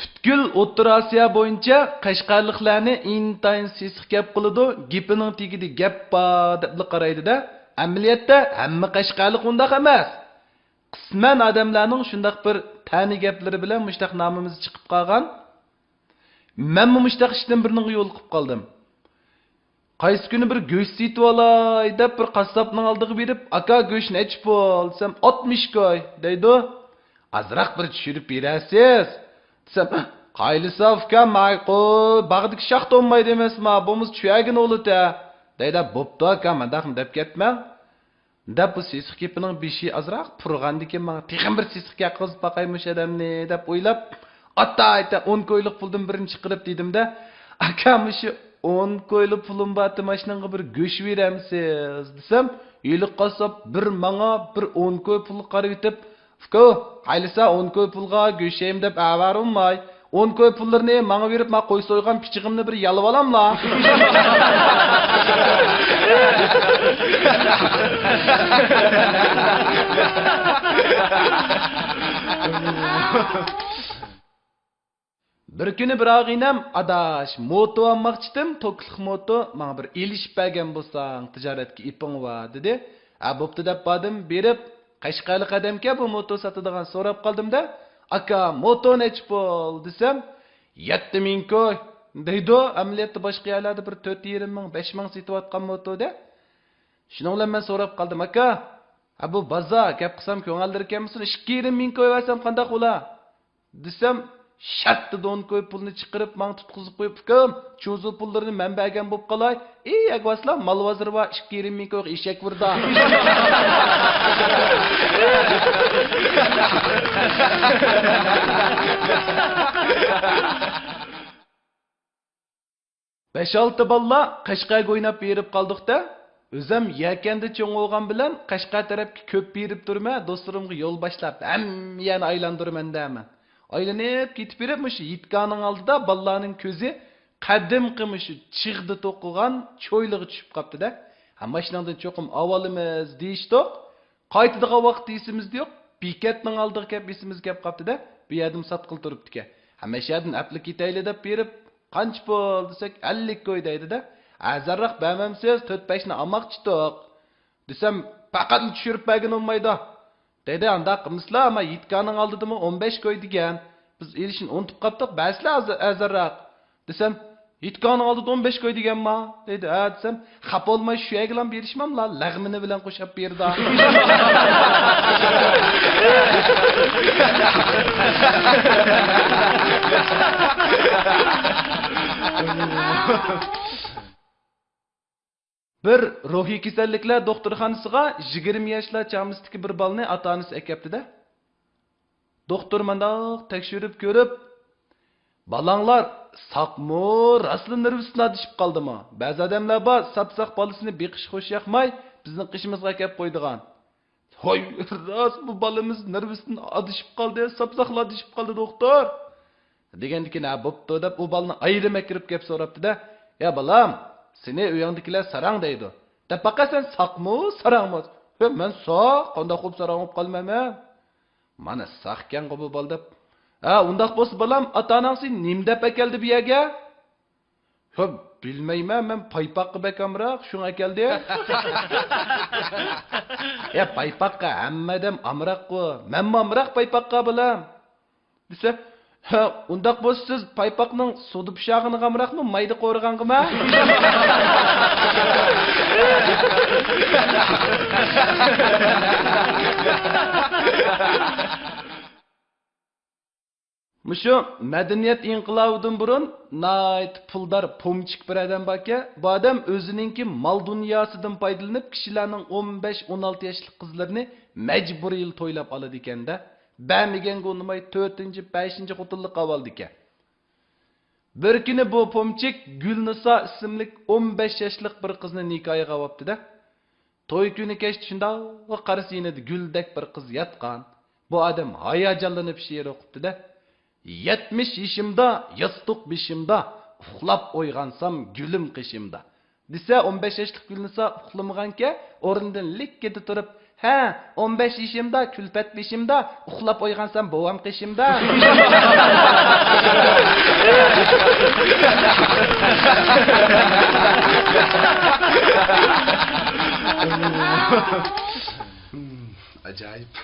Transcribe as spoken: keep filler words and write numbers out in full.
پۈتكۈل ئوتتۇرا ئاسىيا بويىچە قەشقەرلىكلەرنى ئىنتايىن سېسىق گەپ قىلىدۇ، گېپىنىڭ تېگىدە گەپ بار دەپلا قارايدۇ-دە. ئەمەلىيەتتە ھەممە قەشقەرلىك ئۇنداق ئەمەس. قىسمەن ئادەملەرنىڭ شۇنداق بىر تەنە گەپلىرى بىلەن مۇشۇنداق نامىمىز چىقىپ قالغان. مەنمۇ مۇشۇنداق ئىشتىن بىرنىڭغا يولۇقۇپ قالدىم. قايسى كۈنى بىر گۆش سېتىۋالاي دەپ بىر قاسساپنىڭ ئالدىغا بېرىپ، «ئاكا، گۆش نەچچە پۇل؟» دېسەم، «ئاتمىش كوي» دەيدۇ. «ئازراق بىر چۈشۈرۈپ بېرەرسىز» دېسەم، «قايلىسا ئۇكام، ماقۇل، باغدىكى شاخ تونمايدۇ ئەمەسما، بولمىسا چۈشۈرگىنى بولىدۇ» دەيدۇ. «بوپتۇ ئاكا، مانداقمۇ دەپ كەتمەڭ» دەپ، بۇ سېسىق گېپىنىڭ بېشى ئازراق پۇرىغاندىكىن، ماڭا تېخىمۇ بىر سېسىق گەپ قىلىپ باقاي مۇشۇ ئادەمنى دەپ ئويلاپ، ئاتايتا ئون كويلۇق پۇلدىن بىرنى چىقىرىپ دېدىمدە، «ئاكا، مۇشۇ ئون كويلۇق پۇلۇم بار، ماشىنىڭغا بىر گۆش بېرەمسىز؟» دېسەم، ھېلىقى قاسساپ بىر ماڭا، بىر ئون كوي پۇلغا قارىۋېتىپ، «ئۇكا، قايلىسا ئون كوي پۇلغا گۆش يەيمەن دەپ ئەۋەرۇلماي، ئون كوي پۇللىرىنى ماڭا بېرىپ، ما قوي سويغان پىچىقىمنى بىر يالىۋالاملا؟» بىر كۈنى بىر ئاغىنەم، «ئاداش، موتو ئالماقچىتىم، توكلۇق موتو، ماڭا بىر ئېلىشىپ بەرگەن بولساڭ، تىجارەتكە ئېپىڭ بار» دېدى. «ھە، بوپتۇ» دەپ باردىم، بېرىپ، قەشقەرلىك ئادەمكەن بۇ موتو ساتىدىغان، سوراپ قالدىم-دە، «ئاكا، موتو نەچچە پۇل؟» دېسەم، «يەتتە مىڭ كوي» دەيدۇ. ئەمەلىيەتتە باشقا يەرلەردە بىر تۆت يېرىم مىڭ، بەش مىڭ سېتىۋاتقان موتو-دە. شۇنىڭ بىلەن مەن سوراپ قالدىم، «ئاكا، ھە، بۇ بازار، گەپ قىلسام كۆڭۈللىرى كەلمىسۇن، ئىككى يېرىم مىڭ كوي بەرسەم قانداق بولا؟» دېسەم، شەتتە دون كوي پۇلنى چىقىرىپ، ماڭا تۇتقۇزۇپ قويۇپ، «ئۇكام، چۇزۇ پۇللىرىنى مەن بەرگەن بولۇپ قالاي. ئى، ئەگۋاسلا، مال بازىرى بار، ئىككى يېرىم مىڭ كويغا ئېشەك بېرىدۇ.» بەش-ئالتە بالىلار قەشقەرگە ئويناپ بېرىپ قالدۇق-دە، ئۆزەم يەكەندە چوڭ بولغان بىلەن قەشقەر تەرەپكە كۆپ بېرىپ تۇرىمەن، دوستلىرىمغا يول باشلاپ، ھەممە يەرنى ئايلاندۇرىمەن دەمەن. ئايلىنىپ كېتىپ بېرىپ، مۇشۇ يىتكانىڭ ئالدىدا بالىلارنىڭ كۆزى قەدىمكى مۇشۇ چىغدا توقۇغان چويلىغا چۈشۈپ قاپتۇ-دە. ھە، ماشىناڭدىن چوقۇم ئاۋالىمىز دېيىشتۇق. قايتىدىغان ۋاقىت ئېسىمىزدە يوق. بېكەتنىڭ ئالدىغا كەپ ئېسىمىزگە كەپ قاپتۇ-دە، بۇ يەردىمۇ ساتقىلى تۇرۇپتىكەن. ھە، مەشەدىن ئەپلا كېتەيلى دەپ بېرىپ، «قانچە پۇل؟» دېسەك، «ئەللىك كوي» دەيدۇ-دە. «ئەزەلراق بەرمەمسىز، تۆت-بەشنى ئالماقچىدۇق» دېسەم، «پەقەتلا چۈشۈرۈپ بەرگىنى بولمايدۇ» دەيدۇ. «ئانداق قىلمىسىلا، مانا يىتكانىڭ ئالدىدىمۇ ئون بەش كوي دېگەن. بىز ئېلىشنى ئۇنتۇپ قاپتۇق، بەرسىلە ئەزەلراق» دېسەم، «يىتكانىڭ ئالدىدا ئون بەش كوي دېگەنما؟» دەيدۇ. «ھە» دېسەم، «خاپا بولماي، شۇ يەرگىلا بېرىشماملا، لەغمىنى بىلەن قوشاپ بېرىدۇ.» بىر روھىي كېسەللىكلەر دوختۇرخانىسىغا يىگىرمە ياشلار چامىسىدىكى بىر بالىنى ئاتا-ئانىسى ئەكەپتۇ-دە. دوختۇر مانداق تەكشۈرۈپ كۆرۈپ، «بالاڭلار ساقمۇ، راستلا نېرۋىسىدىن ئادىشىپ قالدىمۇ؟ بەزى ئادەملەر بار، ساپساق بالىسىنى بېقىشقا خۇشى ياقماي، بىزنىڭ قېشىمىزغا ئەكەپ قويىدىغان.» «ھوي، راست، بۇ بالىمىز نېرۋىسىدىن ئادىشىپ قالدى، ساپساقلا ئادىشىپ قالدى، دوختۇر» دېگەندىكىن، «ھە، بوپتۇ» دەپ، ئۇ بالىنى ئايرىم ئەكىرىپ كەپ سوراپتۇ-دە، «يا بالام، سېنى ئۆيۈڭدىكىلەر ساراڭ دەيدۇ. دەپ باقە، سەن ساقمۇ، ساراڭمۇ؟» «ھە، مەن ساق، قانداق بولۇپ ساراڭ بولۇپ قالىمەن مەن؟» «مانا ساقكەنغۇ بۇ بالا» دەپ. «ھە، ئۇنداق بولسا بالام، ئاتا-ئاناڭ سېنى نېمە دەپ ئەكەلدى بۇ يەرگە؟» «ھە، بىلمەيمەن، مەن پايپاققا بەك ئامراق، شۇڭا ئەكەلدى.» «يا، پايپاققا ھەممە ئادەم ئامراققۇ، مەنمۇ ئامراق پايپاققا بالام» دېسە، «ھە، ئۇنداق بولسا سىز پايپاقنىڭ سودا پىشاغىنىغا ئامراقمۇ، مايدا قورۇغانغىمۇ؟» مۇشۇ مەدەنىيەت ئىنقىلابىدىن بۇرۇن ناھايىتى پۇلدار پومچىك بىر ئادەم باركەن. بۇ ئادەم ئۆزىنىڭكى مال دۇنياسىدىن پايدىلىنىپ، كىشىلەرنىڭ ئون بەش، ئون ئالتە ياشلىق قىزلىرىنى مەجبۇرىي تويلاپ ئالىدىكەن-دە. بەرمىگەنگە ئۇنىماي، تۆتىنچى، بەشىنچى خوتۇنلۇققا ئاۋالىدىكەن. بىر كۈنى بۇ پومچىك گۈلنىسا ئىسىملىك ئون بەش ياشلىق بىر قىزنى نىكاھىغا ئاۋاپتۇ-دە. توي كۈنى كەچتە شۇنداق قارىسا، يېنىدا گۈلدەك بىر قىز ياتقان. بۇ ئادەم ھاياجانلىنىپ شېئىر ئوقۇپتۇ-دە، «يەتمىش يېشىمدا، ياستۇق بېشىمدا، ئۇخلاپ ئويغانسام، گۈلۈم قېشىمدا» دېسە، ئون بەش ياشلىق گۈلنىسا ئۇخلىمىغانكەن، ئورنىدىن لىككىدە تۇرۇپ، ھە، ئون بەش يېشىمدا، كۈلپەت بېشىمدا، ئۇخلاپ ئويغانسام بوۋام قېشىمدا. ئاجايىپ.